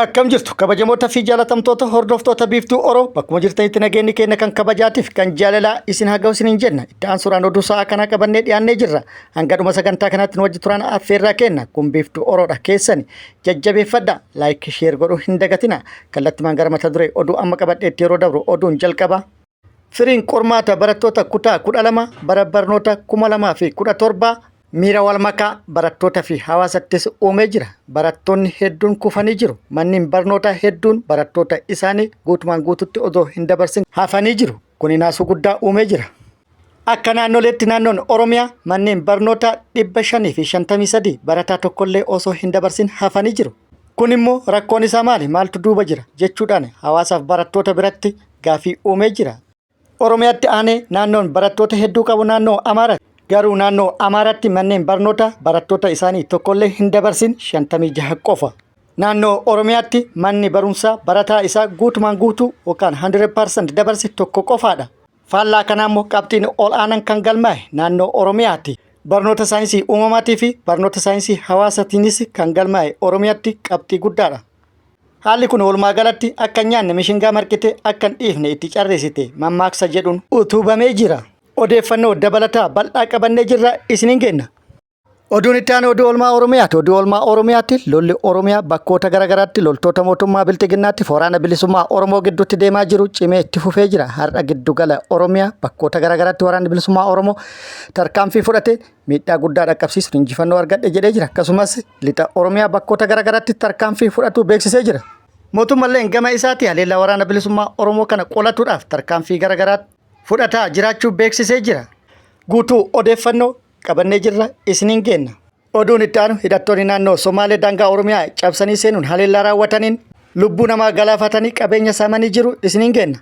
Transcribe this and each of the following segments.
Akkam jirtu kabajamoota fi jaalatamtoota hordoftoota Biiftuu Oro, bakkuma jirtanitti nageenyi keenya kan kabajaatiif kan jaalalaa isin haa ga'u isiniin jenna. Itti aansuudhaan oduu sa'aa kanaa qabannee dhiyaannee jirra. Hanga dhuma sagantaa kanaatti nu wajji turaan affeerraa kenna. Kun Biiftuu Oroodha, keessani jajjabeeffadha. Like, share godhuu hin dagatina. Kallattimaan gara mata duree oduu amma qabadheetti yeroo dabru, oduun jalqaba. Firiin qormaata barattoota kutaa 12 bara barnoota 2017 miira wal makaa barattoota fi hawaasattis uumee jira. Barattoonni hedduun kufanii jiru. Manneen barnootaa hedduun barattoota isaanii guutumaan guututti osoo hin dabarsin hafanii jiru. Kuni naasuu guddaa uumee jira. Akka naannoleetti naannoon Oromiyaa manneen barnootaa 553 barataa tokkollee osoo hin dabarsin hafanii jiru. Kun immoo rakkoon isaa maali? Maaltu duuba jira? Jechuudhaan hawaasaaf barattoota biratti gaafii uumee jira. Oromiyaatti aanee naannoon barattoota hedduu qabu naannoo Amaaraati. Garuu naannoo Amaaraatti manneen barnootaa barattoota isaanii tokkollee hin dabarsin 56 qofa. Naannoo Oromiyaatti manni barumsaa barataa isaa guutumaan guutuu yookaan 100% dabarse tokko qofaadha. Faallaa kanaa immoo qabxiin ol aanan kan galmaa'e naannoo Oromiyaati. Barnoota saayinsii uumamaatii fi barnoota saayinsii hawaasaatiinis kan galmaa'e Oromiyaatti qabxii guddaadha. Haalli kun walumaa galatti akka hin nyaanne mishingaa marqite, akka hin dhiifne itti carreessite mammaaksa jedhuun utubamee jira. Odeeffannoo dabalataa bal'aa qabannee jirra, isiniin geenna. Oduun itti aanu oduu oolmaa Oromiyaati. Oduu oolmaa Oromiyaatti lolli Oromiyaa bakkoota garaagaraatti loltoota mootummaa Bilxiginnaatti waraana bilisummaa Oromoo gidduutti deemaa jiru cimee itti fufee jira. Har'a giddugala Oromiyaa bakkoota garaagaraatti waraanni bilisummaa Oromoo tarkaanfii fudhate miidhaa guddaa dhaqqabsiisuun injifannoo argadhe jedhee jira. Akkasumas lixa Oromiyaa bakkoota garaagaraatti tarkaanfii fudhatu beeksisee jira. Mootummalleen gama isaatti haleellaa waraana bilisummaa Oromoo kana qolatuudhaaf tarkaanfii garaagaraa fudhataa jiraachuu beeksisee jira. Guutuu odeeffannoo qabannee jirra, isiniin geenna. Oduun itti aanu hidhattoonni naannoo Somaalee daangaa Oromiyaa cabsanii seenuun haleellaa raawwataniin lubbuu namaa galaafatanii qabeenya saamanii jiru, isiniin geenna.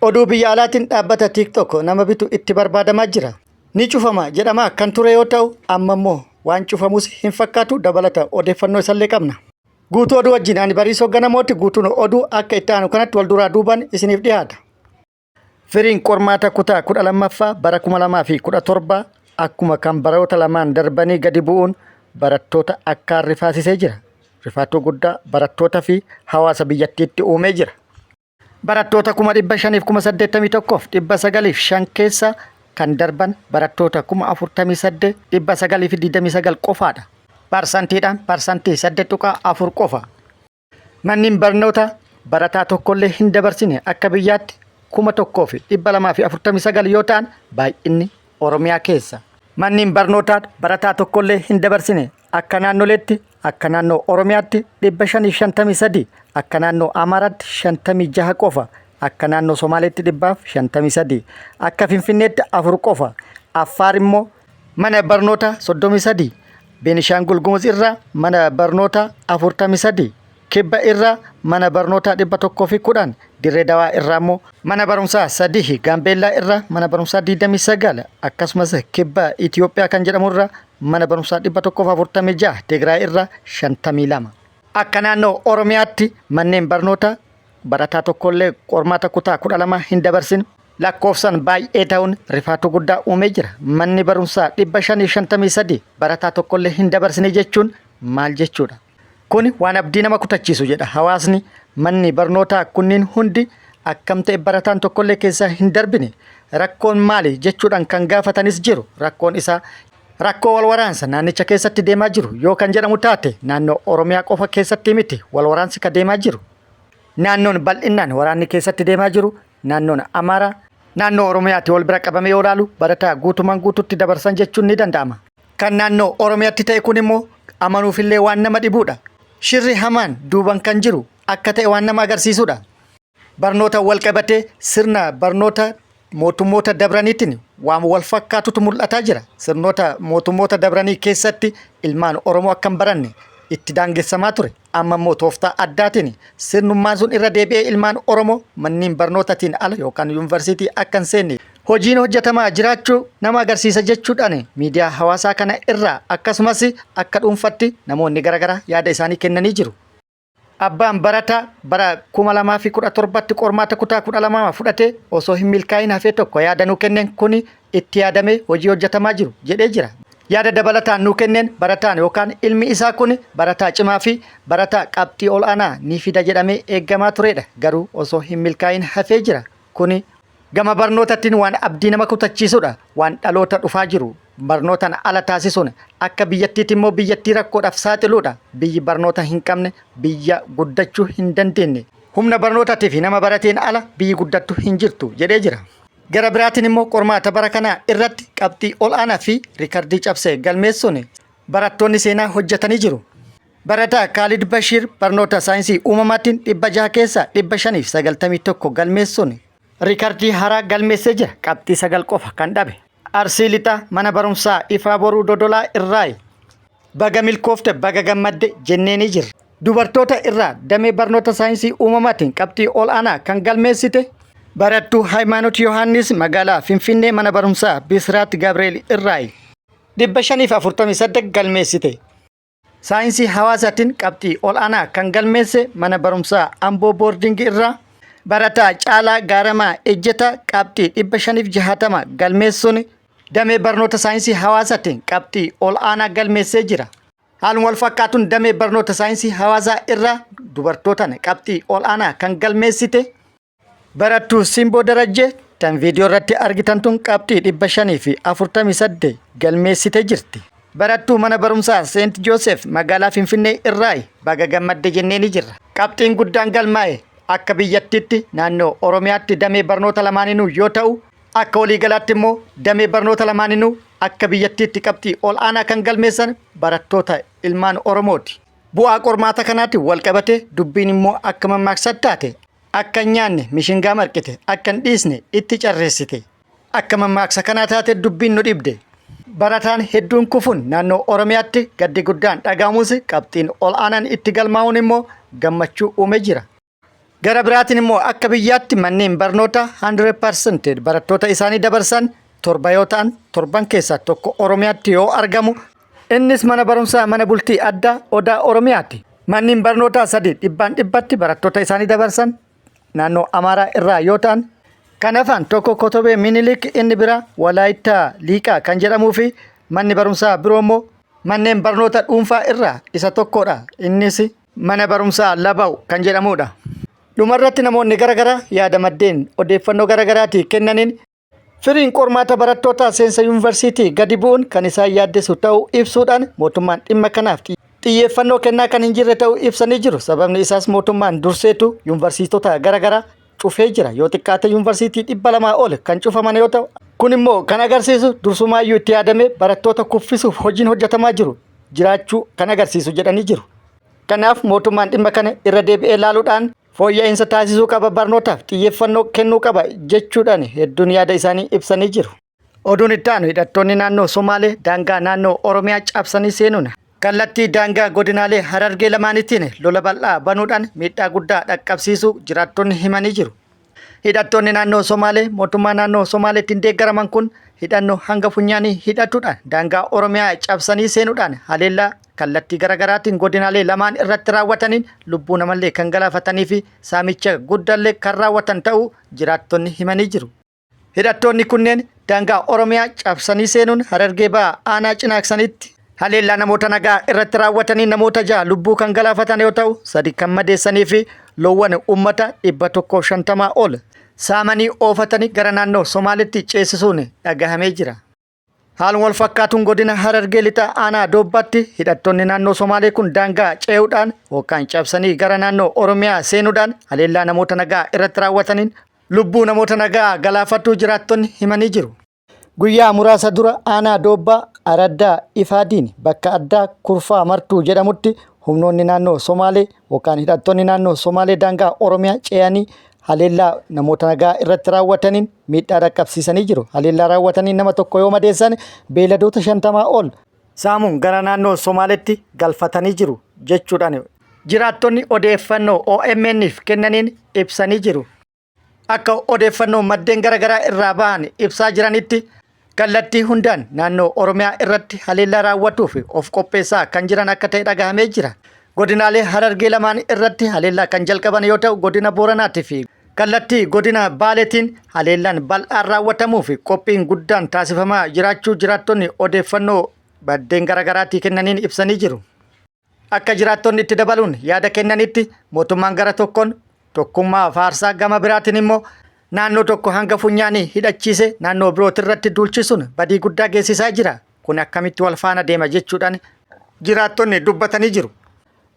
Oduu biyya alaatiin dhaabbata TikTok nama bitu itti barbaadamaa jira. Ni cufama jedhamaa kan ture yoo ta'u, amma immoo waan cufamus hin fakkaatu, dabalata odeeffannoo isallee qabna. Guutuu oduu wajjin ani Bariisoo Ganamooti. Guutuun oduu akka itti aanu kanatti wal duraa duubaan isiniif dhiyaata. Firiin qormaata kutaa 12ffaa bara 2017 akkuma kan baroota lamaan darbanii gadi bu'uun barattoota akkaan rifaasisee jira. Rifaatuu guddaa barattoota fi hawaasa biyyattiitti uumee jira. Barattoota 581,905 keessa kan darban barattoota 48,929 qofaadha. Parsantiidhaan parsantii 8.4 qofa. Manneen barnoota barataa tokkollee hin dabarsine akka biyyaatti 1249 yoo ta'an, baay'inni Oromiyaa keessa. Manneen barnootaa barataa tokkollee hin dabarsine akka naannoleetti, akka naannoo Oromiyaatti 553, akka naannoo Amaaraatti 56 qofa, akka naannoo Somaaleetti 153, akka Finfinneetti 4 qofa, Affaar immoo mana barnootaa 33, Beenishaangul Gumuz irraa mana barnootaa 43, Kibba irraa mana barnootaa 110, Dirree Dawaa irraa immoo mana barumsaa 3, Gaambeellaa irraa mana barumsaa 29, akkasumas Kibba Itoophiyaa kan jedhamu irraa mana barumsaa 146, Tigraay irraa 52. Akka naannoo Oromiyaatti manneen barnootaa barataa tokkollee qormaata kutaa 12 hin dabarsin lakkoofsaan baay'ee ta'uun rifaatuu guddaa uumee jira. Manni barumsaa 553 barataa tokkollee hin dabarsine jechuun maal jechuudha? Kuni waan abdii nama kutachiisu jedha hawaasni. Manni barnootaa kunniin hundi akkam ta'e barataan tokkollee keessaa hin darbine? Rakkoon maali jechuudhaan kan gaafatanis jiru. Rakkoon isaa rakkoo wal waraansa naannicha keessatti deemaa jiru yoo kan jedhamu taate, naannoo Oromiyaa qofa keessatti miti wal waraansi ka deemaa jiru. Naannoon bal'inaan waraanni keessatti deemaa jiru naannoon Amaaraa naannoo Oromiyaatti wal bira qabamee yoo ilaalu barataa guutumaan guututti dabarsan jechuun ni danda'ama. Kan naannoo Oromiyaatti ta'e kun immoo amanuufillee waan nama dhibuudha. Shirri hamaan duuban kan jiru akka ta'e waan nama agarsiisudha. Barnoota wal qabatee sirna barnoota mootummoota dabraniitiin waan wal fakkaatutu mul'ataa jira. Sirnoota mootummoota dabranii keessatti ilmaan Oromoo akka hin baranne itti daangessamaa ture. Amma immoo tooftaa addaatiin sirnummaan sun irra deebi'ee ilmaan Oromoo manneen barnootatiin ala yookaan yuunivarsiitii akka hin seenne hojiin hojjetamaa jiraachuu nama agarsiisa jechuudhaan miidiyaa hawaasaa kana irraa akkasumas akka dhuunfatti namoonni garaagaraa yaada isaanii kennanii jiru. Abbaan barataa bara 2017tti qormaata kutaa 12 fudhatee osoo hin milkaa'in hafee tokko yaada nuu kenneen, kuni itti yaadamee hojii hojjetamaa jiru jedhee jira. Yaada dabalataan nuu kenneen barataan yookaan ilmi isaa kun barataa cimaa fi barataa qabxii ol'aanaa ni fida jedhamee eeggamaa turedha. Garuu osoo hin milkaa'in hafee jira. Kuni gama barnootattiin waan abdii nama kutachiisudha. Waan dhaloota dhufaa jiru barnootaan ala taasisuun akka biyyattiitti immoo biyyattii rakkoodhaaf saaxiluudha. Biyyi barnoota hin qabne biyya guddachuu hin dandeenye. Humna barnootaatii fi nama barateen ala biyyi guddattu hin jirtu jedhee jira. Gara biraatiin immoo qormaata bara kanaa irratti qabxii ol'aanaa fi riikardii cabse galmeessuun barattoonni seenaa hojjetanii jiru. Barataa Kaalid Bashiir barnoota saayinsii uumamaatiin 600 keessaa 591 galmeessuun riikardii haaraa galmeessee jira. Qabxii 9 qofa kan dhabe. Arsii Lixaa mana barumsaa Ifaa Boruu Dodolaa irraayi. Baga milkoofte baga gammadde jenneenii jirra. Dubartoota irraa damee barnoota saayinsii uumamaatiin qabxii ol'aanaa kan galmeessite barattuu Hayimaanot Yohaannis magaalaa Finfinnee mana barumsaa Bisraat Gabri'eel irraayi. 548 galmeessite. Saayinsii hawaasaatiin qabxii ol'aanaa kan galmeesse mana barumsaa Amboo Boordingi irraa barataa Caalaa Gaaramaa Ejjetaa qabxii 560 galmeessuun damee barnoota saayinsii hawaasaatiin qabxii ol'aanaa galmeessee jira. Haaluma wal fakkaatuun damee barnoota saayinsii hawaasaa irraa dubartootaan qabxii ol'aanaa kan galmeessite barattuu Simboo Darajjee tan viidiyoo irratti argitan tun qabxii 548 galmeessite jirti. Barattuu mana barumsaa Seent Jooseef magaalaa Finfinnee irraayi baga gammadde jennee ni jirra. Qabxiin guddaan galmaa'e akka biyyattiitti naannoo Oromiyaatti damee barnoota lamaaninuu yoo ta'u, Akka waliigalaatti immoo damee barnoota lamaaninuu akka biyyattiitti qabxii ol'aanaa kan galmeessan barattoota ilmaan Oromooti. Bu'aa qormaata kanaatiin walqabatee dubbiin immoo akka mammaaksaatti taate. Akka hin nyaanne mishingaa marqite, akka hin dhiisne itti carreessite. Akka mammaaksa kanaa taate dubbiin nu dhibde. Barataan hedduun kufuun naannoo Oromiyaatti gaddi guddaan dhaga'amus qabxiin ol'aanaan itti galmaa'uun immoo gammachuu uume jira. Gara biraatiin immoo akka biyyaatti manneen barnoota 100% barattoota isaanii dabarsan torba yoo ta'an torban keessaa tokko Oromiyaatti yoo argamu innis mana barumsaa mana bultii addaa Odaa Oromiyaati. Manneen barnootaa sadi dhibbaan dhibbatti barattoota isaanii dabarsan naannoo Amaaraa irraa yoo ta'an kan hafan tokko Kotobee Minilik inni biraa Walaayittaa Liiqaa kan jedhamuu fi manni barumsaa biroo immoo manneen barnoota dhuunfaa irraa isa tokkodha. Innis mana barumsaa Labaw kan jedhamudha. Dhumarratti namoonni garaagaraa yaada maddeen odeeffannoo garaagaraatii kennaniin firiin qormaata barattootaa seensa yuunivarsiitii gadi bu'uun kan isaan yaaddessu ta'uu ibsuudhaan mootummaan dhimma kanaaf xiyyeeffannoo kennaa kan hin jirre ta'uu ibsanii jiru. Sababni isaas mootummaan durseetu yuunivarsiitota garaagaraa cufee jira. Yoo xiqqaate yuunivarsiitii 200 ol kan cufaman yoo ta'u, kun immoo kan agarsiisu dursumaayyuu itti yaadamee barattoota kuffisuuf hojiin hojjetamaa jiru jiraachuu kan agarsiisu jedhanii jiru. Kanaaf mootummaan dhimma kana irra deebi'ee ilaaluudhaan fooyya'insa taasisuu qaba, barnootaaf xiyyeeffannoo kennuu qaba jechuudhaan hedduun yaada isaanii ibsanii jiru. Oduun itti aanu hidhattoonni naannoo Somaalee daangaa naannoo Oromiyaa cabsanii seenuun kallattii daangaa godinaalee Harargee lamaaniitiin lola bal'aa banuudhaan miidhaa guddaa dhaqqabsiisuu jiraattonni himanii jiru. Hidhattoonni naannoo Somaalee mootummaa naannoo Somaaleetiin deeggaraman kun hidhannoo hanga funyaanii hidhatuudhaan daangaa Oromiyaa cabsanii seenuudhaan haleellaa kallattii garaagaraatiin godinaalee lamaan irratti raawwataniin lubbuu namallee kan galaafatanii fi saamicha guddallee kan raawwatan ta'uu jiraattonni himanii jiru. Hidhattoonni kunneen daangaa Oromiyaa cabsanii seenuun Harargee Bahaa aanaa Cinaaksanitti haleellaa namoota nagaa irratti raawwatanii namoota jaha lubbuu kan galaafatan yoo ta'u, sadi kan madeessanii fi loowwan uummata 150 ol saamanii oofatanii gara naannoo Somaalitti ceesisuun dhagahamee jira. Haaluma wal fakkaatuun godina Harargee Lixaa aanaa Doobbaatti hidhattoonni naannoo Somaalee kun daangaa ce'uudhaan yookaan cabsanii gara naannoo Oromiyaa seenuudhaan haleellaa namoota nagaa irratti raawwataniin lubbuu namoota nagaa galaafatuu jiraattonni himanii jiru. Guyyaa muraasa dura aanaa Doobbaa Araddaa Ifaadiin bakka addaa Kurfaa Martuu jedhamutti humnoonni naannoo Somaalee yookaan hidhattoonni naannoo Somaalee daangaa Oromiyaa ce'anii haleellaa namoota nagaa irratti raawwataniin miidhaa dhaqqabsiisanii jiru. Haleellaa raawwatanii nama tokko yoo madeessan beeyladoota 50 ol saamuun gara naannoo Somaaleetti galfatanii jiru jechuudhaan jiraattonni odeeffannoo OMN'f kennaniin ibsanii jiru. Akka odeeffannoo maddeen garaagaraa irraa bahan ibsaa jiranitti kallattii hundaan naannoo Oromiyaa irratti haleellaa raawwatuuf of qopheessaa kan jiran akka ta'e dhagahamee jira. Godinaalee Harargee lamaan irratti haleellaa kan jalqaban yoo ta'u, godina Booranaatii fi kallattii godina Baaleetiin haleellaan bal'aan raawwatamuu fi qophiin guddaan taasifamaa jiraachuu jiraattonni odeeffannoo maddeen garaagaraatii kennaniin ibsanii jiru. Akka jiraattonni itti dabaluun yaada kennanitti mootummaan gara tokkoon tokkummaa faarsaa gama biraatiin immoo naannoo tokko hanga funyaanii hidhachiise naannoo birootirratti duulchisuun badii guddaa geessisaa jira. Kun akkamitti wal faana deema jechuudhaan jiraattonni dubbatanii jiru.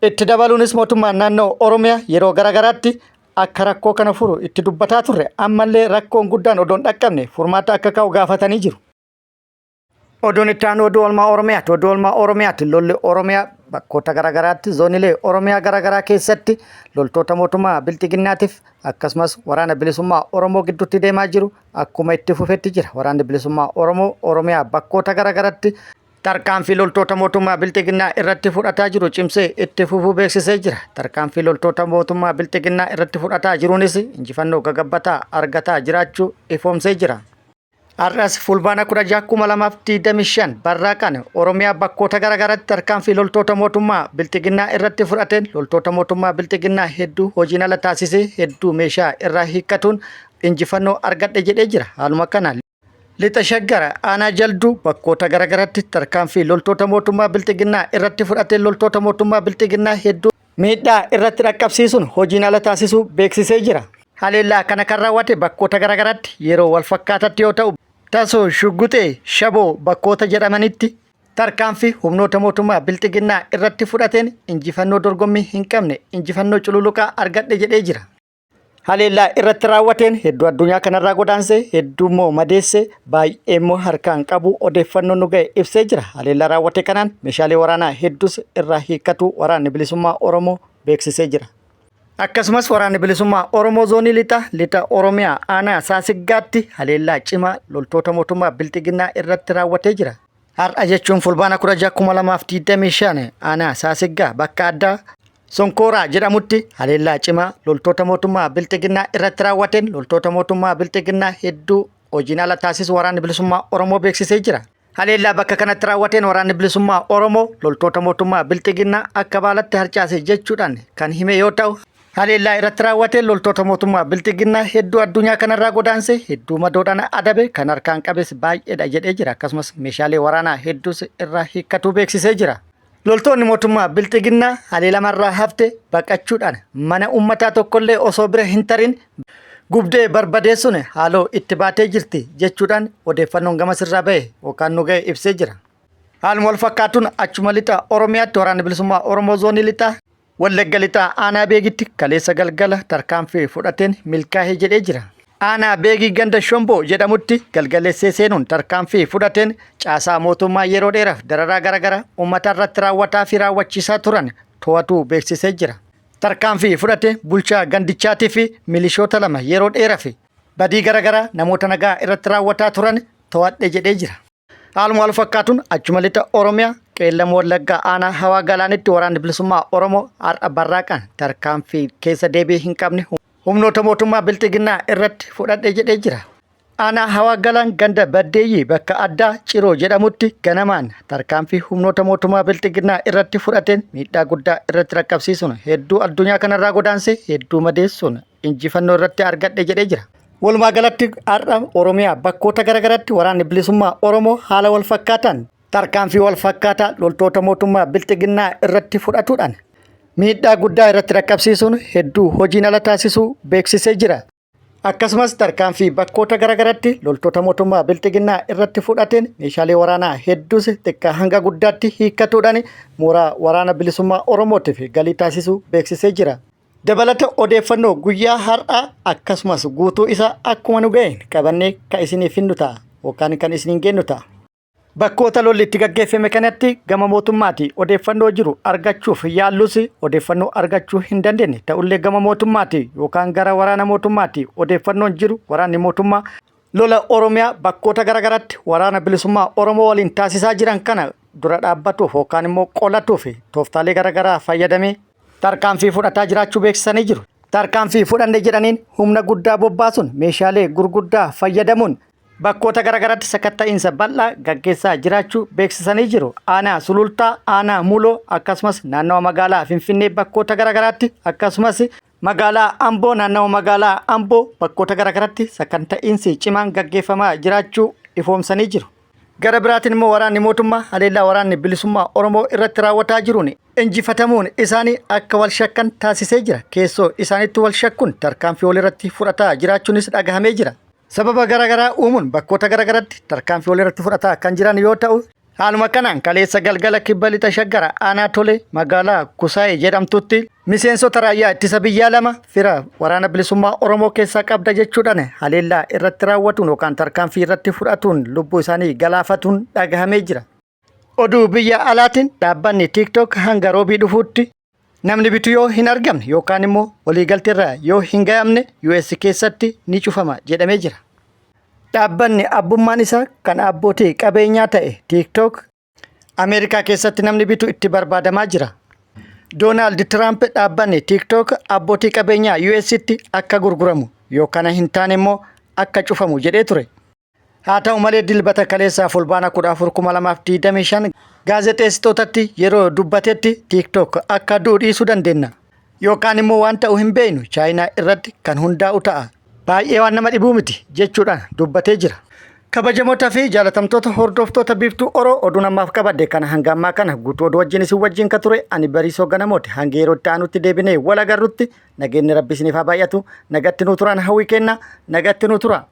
Itti dabaluunis mootummaan naannoo Oromiyaa yeroo garaagaraatti akka rakkoo kana furu itti dubbataa turre ammallee rakkoon guddaan odoo hin dhaqqabne furmaata akka kaa'u gaafatanii jiru. Oduun itti aanu oduu oolmaa Oromiyaati. Oduu oolmaa Oromiyaati. Lolli Oromiyaa bakkoota garaagaraatti zoonilee Oromiyaa garaagaraa keessatti loltoota mootummaa Bilxiginnaatiif akkasumas waraana bilisummaa Oromoo gidduutti deemaa jiru akkuma itti fufetti jira. Waraanni bilisummaa Oromoo Oromiyaa bakkoota garaagaraatti tarkaanfii loltoota mootummaa Bilxiginnaa irratti fudhataa jiru cimsee itti fufuu beeksisee jira. Tarkaanfii loltoota mootummaa Bilxiginnaa irratti fudhataa jiruunis injifannoo gagabbataa argataa jiraachuu ifoomsee jira. Har'as Fulbaana 16,2025 barraaqaan Oromiyaa bakkoota garaagaraatti tarkaanfii loltoota mootummaa Bilxiginnaa irratti fudhateen loltoota mootummaa Bilxiginnaa hedduu hojiin ala taasisee hedduu meeshaa irraa hiikkatuun injifannoo argadhe jedhee jira. Haaluma kanaan Lixa Shaggar aanaa Jalduu bakkoota garaagaraatti tarkaanfii loltoota mootummaa Bilxiginnaa irratti fudhateen loltoota mootummaa Bilxiginnaa hedduu miidhaa irratti dhaqqabsiisuun hojiin ala taasisuu beeksisee jira. Haleellaa kana kan raawwate bakkoota garaagaraatti yeroo wal fakkaatatti yoo ta'u, Tasoo, Shugguxee, Shaboo bakkoota jedhamanitti tarkaanfii humnoota mootummaa Bilxiginnaa irratti fudhateen injifannoo dorgommii hin qabne injifannoo cululuqaa argadhe jedhee jira. Haleellaa irratti raawwateen hedduu addunyaa kanarraa godaanse, hedduu immoo madeesse, baay'ee immoo harkaan qabu odeeffannoo nu ga'e ibsee jira. Haleellaa raawwate kanaan meeshaalee waraanaa hedduus irraa hiikkatu waraanni bilisummaa Oromoo beeksisee jira. Akkasumas waraanni bilisummaa Oromoo zoonii lixa lixa Oromiyaa aanaa Saasiggaatti haleellaa cimaa loltoota mootummaa Bilxiginnaa irratti raawwatee jira. Har'a jechuun Fulbaana 16,2025 aanaa Saasiggaa bakka addaa Sonkooraa jedhamutti haleellaa cimaa loltoota mootummaa Bilxiginnaa irratti raawwateen loltoota mootummaa Bilxiginnaa hedduu hojiin ala taasisu waraanni bilisummaa Oromoo beeksisee jira. Haleellaa bakka kanatti raawwateen waraanni bilisummaa Oromoo loltoota mootummaa Bilxiginnaa akka baalatti harcaase jechuudhaan kan hime yoo ta'u, haleellaa irratti raawwateen loltoota mootummaa Bilxiginnaa hedduu addunyaa kanarraa godaanse hedduu madoodhaan adabe kan harkaan qabes baay'eedha jedhee jira. Akkasumas meeshaalee waraanaa hedduus irraa hiikkatuu beeksisee jira. Loltoonni mootummaa Bilxiginnaa haleelamarraa hafte baqachuudhaan mana uummataa tokkollee osoo bira hin tarin gubdee barbadeessuun haaloo itti baatee jirti jechuudhaan odeeffannoon gama sirraa bahe yookaan nu gahe ibsee jira. Haaluma wal fakkaatuun achuma lixa Oromiyaatti waraanni bilisummaa Oromoo zoonii lixaa Wallagga Lixaa Aanaa Beegitti kaleessa galgala tarkaanfii fudhateen milkaa'e jedhee jira. Aanaa Beegii ganda Shomboo jedhamutti galgalessee seenuun tarkaanfii fudhateen caasaa mootummaa yeroo dheeraaf dararaa garaagaraa uummata irratti raawwataa fi raawwachiisaa turan to'atuu beeksisee jira. Tarkaanfii fudhate bulchaa gandichaatii fi milishoota lama yeroo dheeraaf badii garaagaraa namoota nagaa irratti raawwataa turan to'adhe jedhee jira. Haaluma wal fakkaatuun achuma lixa Oromiyaa Qeellam Wallaggaa aanaa Hawaa Galaanitti waraanni bilisummaa Oromoo har'a barraaqaan tarkaanfii keessa deebii hin qabne humnoota mootummaa Bilxiginnaa irratti fudhadhe jedhee jira. Aanaa Hawaa Galaan ganda Baddeeyyii bakka addaa Ciroo jedhamutti ganamaan tarkaanfii humnoota mootummaa Bilxiginnaa irratti fudhateen miidhaa guddaa irratti raqqabsiisuun hedduu addunyaa kanarraa godaanse hedduu madeessuun injifannoo irratti argadhe jedhee jira. Walumaa galatti har'a Oromiyaa bakkoota garaagaraatti waraanni bilisummaa Oromoo haala wal fakkaataan tarkaanfii wal fakkaataa loltoota mootummaa Bilxiginnaa irratti fudhatuudhaan miidhaa guddaa irratti dhaqqabsiisuun hedduu hojiin ala taasisuu beeksisee jira. Akkasumas tarkaanfii bakkoota garaagaraatti loltoota mootummaa Bilxiginnaa irratti fudhateen meeshaalee waraanaa hedduus xiqqaa hanga guddaatti hiikkatuudhaan mooraa waraana bilisummaa Oromootiif galii taasisuu beeksisee jira. Dabalata odeeffannoo guyyaa har'aa akkasumas guutuu isaa akkuma nu ga'een qabannee kan isiniif finnu ta'a yookaan kan isiniin geennu ta'a. Bakkoota lolli itti gaggeeffame kanatti gama mootummaati odeeffannoo jiru argachuuf yaallus odeeffannoo argachuu hin dandeenye. Ta'ullee gama mootummaati yookaan gara waraana mootummaati odeeffannoon jiru waraanni mootummaa lola Oromiyaa bakkoota garaagaraatti waraana bilisummaa Oromoo waliin taasisaa jiran kana dura dhaabbatuuf yookaan immoo qolatuuf tooftaalee garaagaraa fayyadamee tarkaanfii fudhataa jiraachuu beeksisanii jiru. Tarkaanfii fudhanne jedhaniin humna guddaa bobbaasuun meeshaalee gurguddaa fayyadamuun bakkoota garaagaraatti sakatta'iinsa bal'aa gaggeessaa jiraachuu beeksisanii jiru. Aanaa Sulultaa, Aanaa Muloo akkasumas naannawa magaalaa Finfinnee bakkoota garaagaraatti akkasumas magaalaa Amboo naannawa magaalaa Amboo bakkoota garaagaraatti sakatta'iinsi cimaan gaggeeffamaa jiraachuu ifoomsanii jiru. Gara biraatiin immoo waraanni mootummaa haleellaa waraanni bilisummaa Oromoo irratti raawwataa jiruun injifatamuun isaanii akka wal shakkan taasisee jira. Keessoo isaaniitti wal shakkuun tarkaanfii walirratti fudhataa jiraachuunis dhagahamee jira. Sababa garaagaraa uumuun bakkoota garaagaraatti tarkaanfii walirratti fudhataa kan jiran yoo ta'u, haaluma kanaan kaleessa galgala kibba lixa shaggara aanaa tolee magaalaa Kusaayee jedhamtutti miseensota raayyaa ittisa biyyaa lama fira waraana bilisummaa Oromoo keessaa qabda jechuudhaan haleellaa irratti raawwatuun yookaan tarkaanfii irratti fudhatuun lubbuu isaanii galaafatuun dhagahamee jira. Oduu biyya alaatiin dhaabbanni TikTok hanga roobii dhufuutti namni bitu yoo hin argamne yookaan immoo waliigalteerra yoo hin ga'amne US keessatti ni cufama jedhamee jira. Dhaabbanni abbummaan isaa kan abbootii qabeenyaa ta'e TikTok Ameerikaa keessatti namni bitu itti barbaadamaa jira. Doonaald Tiraamp dhaabbanni TikTok abbootii qabeenyaa US'tti akka gurguramu yoo kana hin taane immoo akka cufamu jedhee ture. Haa ta'u malee dilbata kaleessaa fulbaana 14,2025 gaazexeessitootatti yeroo dubbatetti TikTok akka du'u dhiisuu dandeenya. Yookaan immoo waan ta'u hin beeknu Chaayinaa irratti kan hundaa'u ta'a. Baay'ee waan nama dhibuu miti jechuudhaan dubbatee jira. Kabajamoota fi jaalatamtoota hordoftoota Biiftuu Oroo oduun ammaaf qabadde kana hanga ammaa kana guutuu oduu wajjin isin wajjin ka ture ani Bariisoo Ganamooti hanga yeroo itti aanutti deebinee wal agarrutti nageenyi rabbi isiniif haa baay'atu nagatti nuu turaan hawwii kenna nagatti nuu tura.